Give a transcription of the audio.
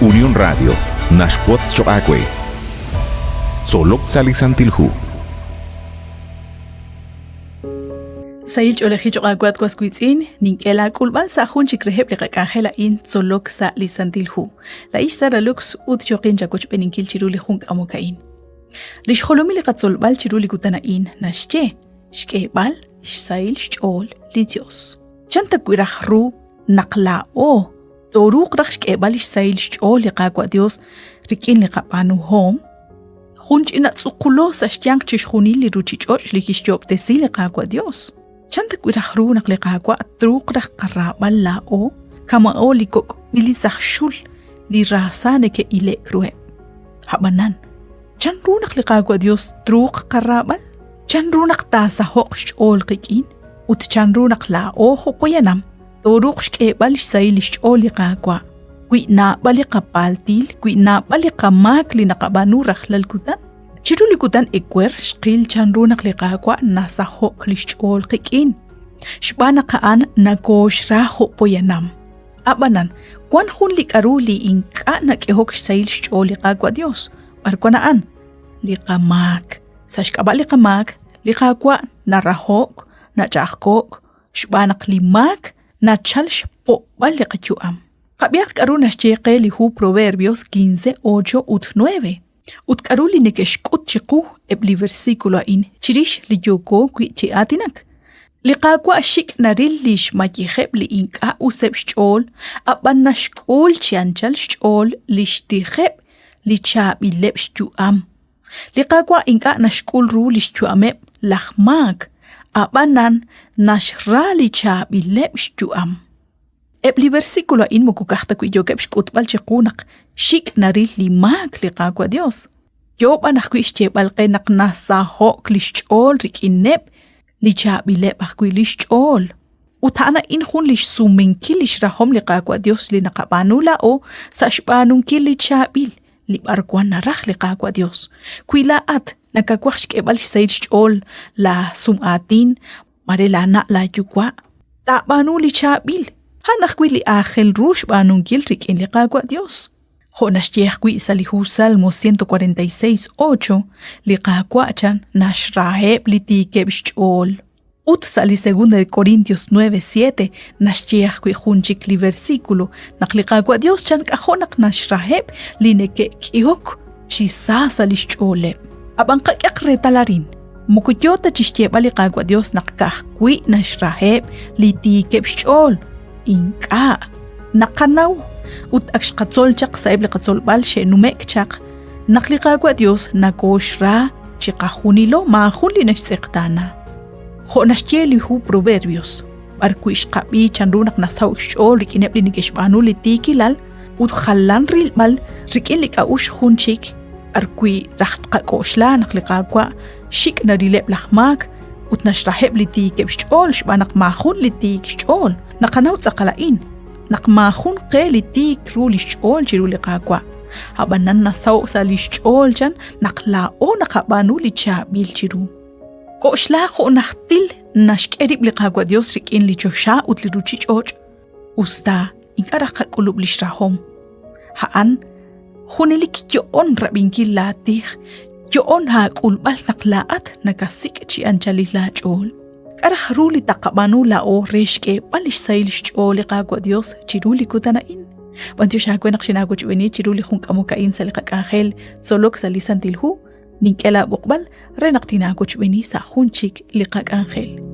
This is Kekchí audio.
Unión Radio naxwotz choq' aawe. Tzolok sa' li Santil Hu. Sahil ch'oolejil choq' aawe at was wiitz'in, nink'e laak'ulb'al sa' jun chik reheb' li qak'anjel a'in tzolok sa' li Santil Hu. Laa'ix Sara Lux ut yooqin chawochb'eeninkil chiru li jun k'amok a'in. Li xjolomil li qatzolb'al chiru li kutan a'in naxye xk'eeb'al xsahil xch'ool li Dios. Chan ta wi' raj ru naq laa'o tooruuq raj xk'eeb'al xsahil xch'ool li Qaawa' Dios rik'in li qab'aanuhom? Jun ch'ina tz'uqulo sa' xyanq chixjunil li ruchich'och' li kixyo'ob'tesi li Qaawa' Dios. Chan ta wi' raj ru naq li Qaawa' truuq raj qaraab'al laa'o kama'o li kok' b'ilitz aj xul li raasa neke'ile'k ruheb'? A'b'anan, chan ru naq li Qaawa' Dios truuq qaraab'al? Chan ru naq taasaho'q xch'ool qik'in? Ut chan ru naq laa'o jo' poyanam tooruuq xk'eeb'al xsahil li xch'ool li Qaawa' wi naab'al li qapaaltil, wi naab'al li qamaak li naqab'aanu rajlal kutan? Chiru li kutan ewer xqil chanru naq li Qaawa' nasaho'k li xch'ool qik'in, xb'aan naq a'an nakooxra jo' poyanam. Ab'anan, wan jun li k'aru li ink'a' nak'ehok xsahil xch'ool li Qaawa' Dios. B'ar wan a'an? Li qamaak. Sa' xk'ab'a' li qamaak, li Qaawa' naraho'k, nach'a'ajko'k, xb'aan naq li maak nachal xpo'b'al li qayu'am. Qab'ihaq k'aru naxye qe li hu Proverbios 15, 8 ut 9. Ut k'aru li neke'xk'ut chiqu eb' li versículo a'in chirix li yooko wi' chi aatinak? Li Qaawa' xik' naril li xmayejeb' li ink'a' useb' xch'ool, ab'an naxk'ul chi anchal xch'ool li xtijeb' li chaab'ileb' xyu'am. Li Qaawa' ink'a' naxk'ul ru li xyu'ameb' laj maak, ab'anan naxra li chaab'ileb' xyu'am. Eb' li versículo a'in moko ka'aj ta wi' yookeb' xk'utb'al chiqu naq xik' naril li maak li Qaawa' Dios, yoo b'an ajwi' xyeeb'al qe naq nasaho'k li xch'ool rik'ineb' li chaab'ileb' ajwi' li xch'ool. Ut a'an a'in jun lix sumenkil lix rahom li Qaawa' Dios li naqab'aanu laa'o sa' xb'aanunkil li chaab'il, li b'arwan naraj li Qaawa' Dios. Wi laa'at nakawaj xk'eeb'al xsahil xch'ool laa sum'aatin, mare laa na' laa yuwa', taab'aanu li chaab'il, a'an ajwi' li aajel ru xb'aanunkil rik'in li Qaawa' Dios. Jo' naxye ajwi' sa' li hu Salmo 146, 8, li Qaawa' chan naxraheb' li tiikeb' xch'ool. Ut sa' li 2 de Corintios 9, 7 naxye ajwi' jun chik li versículo naq li Qaawa' Dios chan k'ajo' naq naxraheb' li neke'k'ihok chi sa sa' li xch'ooleb'. Ab'an qak'ehaq reetal arin, moko yoo ta chi xyeeb'al li Qaawa' Dios naq ka'ajwi' naxraheb' li tiikeb' xch'ool. Ink'a'. Naqanaw ut ak xqatzol chaq sa'eb' li qatzolb'al xe'nume'k chaq naq li Qaawa' Dios nakooxra chiqajunilo maajun li naxtz'eqtaana. Jo' naxye li hu Proverbios, b'arwi' xqab'i chanru naq nasaho'k xch'ool rik'ineb' li neke'xb'aanu li tiikilal, ut jalan rilb'al rik'in li k'a'uxl jun chik b'arwi' raj tqak'oxla naq li Qaawa' xik' narileb' laj maak ut naxraheb' li tiikeb' xch'ool xb'aan naq maajun li tiik xch'ool. Naqanaw tz'aqal a'in, naq maajun qe li tiik ru li xch'ool chiru li Qaawa'. Ab'anan nasaho'k sa' li xch'ool chan naq laa'o naqab'aanu li chaab'il chiru. K'oxla jo' najtil naxk'e rib' li Qaawa' Dios rik'in li choxa ut li ruuchich'och' usta ink'a' raj qak'ulub' lix rahom. A'an junelik yo'on rab'inkil laa tij, yo'on aak'ulb'al naq laa'at nakasik' chi anchalil aach'ool. K'a' raj ru li taqab'aanu laa'o re xk'eeb'al lix sahil xch'ool li Qaawa' Dios chiru li kutan a'in? B'antiox aawe naq xinaawochb'eeni chiru li jun k'amok a'in sa' li qak'anjel tzolok sa' li Santil Hu, nink'e laa b'oqb'al re naq tinaawochb'eeni sa' jun chik li qak'anjel.